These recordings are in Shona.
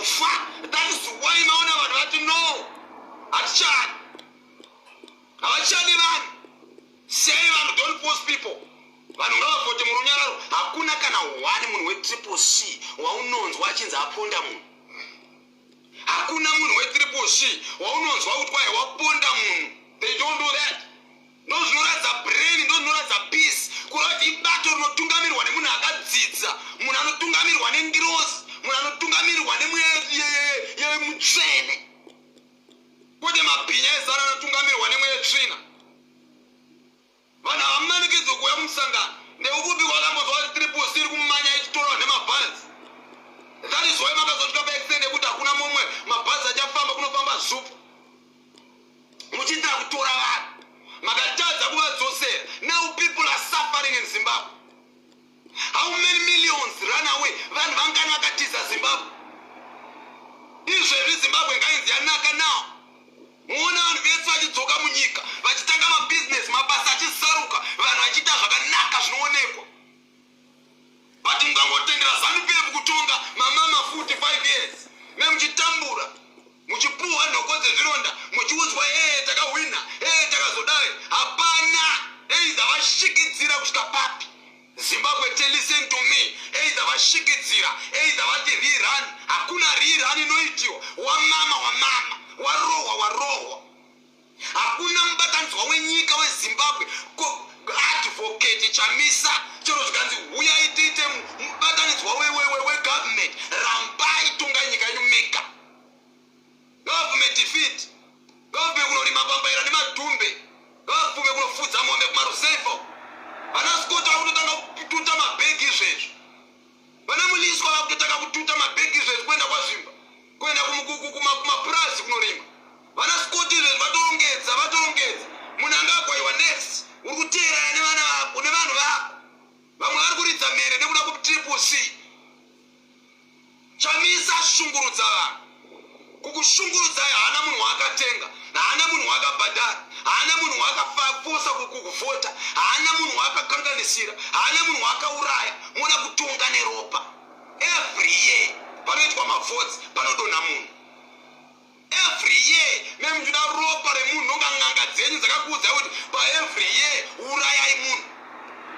Kufa. That is why maona vanhu vati no, hatichadi, havachadi vanhu. Sei vanhu? Don't force people. Vanhu ngavavhote murunyararo. Hakuna kana one munhu weTriple C waunonzwa achinzi aponda munhu. Hakuna munhu weTriple C waunonzwa kuti kwai waponda munhu. They don't do that. Ndo zvinoratidza brain, ndo zvinoratidza peace, kureva kuti ibato rinotungamirwa nemunhu akadzidza, munhu anotungamirwa nengirozi, munhu anotungamirwa nemweya mutsvene, kwete mabhinya ezara anotungamirwa nemweya yetsvina. Vanhu havamanikidzwe kuuya kumusangano. Ndeukupi kwakambonzwa kuti Triple C iri kumanya ichitorwa nemabhazi? That is why makazosvika paextent yekuti hakuna mumwe mabhazi achafamba, kunofamba ZUPCO, muchiitira kutora vanhu. Makatadza kuvadzosera. Now people are suffering in Zimbabwe. How many millions run away? Vanhu vangani vakatiza Zimbabwe? Izvezvi Zimbabwe ngainzi yanaka. Now muona vanhu vese vachidzoka munyika, vachitanga mabhizinesi, mabasa achizaruka, vanhu vachiita zvakanaka zvinoonekwa. But mukangotendera ZANU PF kutonga, mamama futi 5 years memuchitambura, muchipuhwa nhoko dzezvironda, muchiudzwa, "Ee, takahwina, ee, takazodai." Hapana. Either vashikidzira kusvika papi, Zimbabwe, te listen to me, either vashikidzira, either vati rerun, hakuna rerun inoitiwa. Wamama, wamama, warohwa, warohwa. Hakuna mubatanidzwa wenyika weZimbabwe. Advocate Chamisa, chero zvikanzi huyai tiite mubatanidzwa wegovernment, rambai, tongai nyika yenyu mega. Ngavabvume defeat, ngavabvume kunorima pambaira nemadhumbe, ngavabvume kunofudza mombe kumaruzevha. Vana Scott vakutotanga kututa mabhegi izvezvi, vana Muliswa vakutotanga kututa mabhegi izvezvi, kuenda kwaZvimba, kuenda kumapurazi kunorima. Vana Scott izvezvi vatorongedza, vatorongedza. Munhu anga agwayiwa next, uri kuteerana nevana vako, nevanhu vako. Vamwe vari kuridza mhere nekuda kuTriple C. Chamisa ashungurudza vanhu. Kukushungurudzai, haana munhu waakatenga, haana munhu waakabhadhara, haana munhu waakafosa kuvhota, haana munhu waakakanganisira, haana munhu waakauraya. Muona kutonga neropa. Every year panoitwa mavotes, panodonha munhu. Every year memuchida ropa remunhu. Nonga n'anga dzenyu dzakakuudzai kuti paevery year urayai munhu.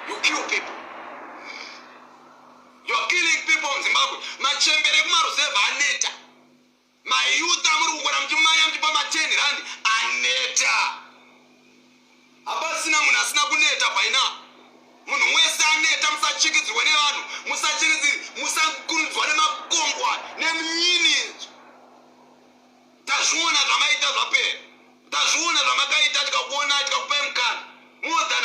You kill people, you are killing people in Zimbabwe. Machembere ekumaruzevha aneta. Mayouth amuri kungora muchimanya muchipa ma10 rand aneta. Hapasina munhu asina kuneta by now. Munhu wese aneta. Musachikidzirwe nevanhu, musakurudzwa nemakongwa nemunyinidzo. Tazviona zvamaita, zvapera. Tazviona zvamakaita, tikakuona, tikakupai mukana more than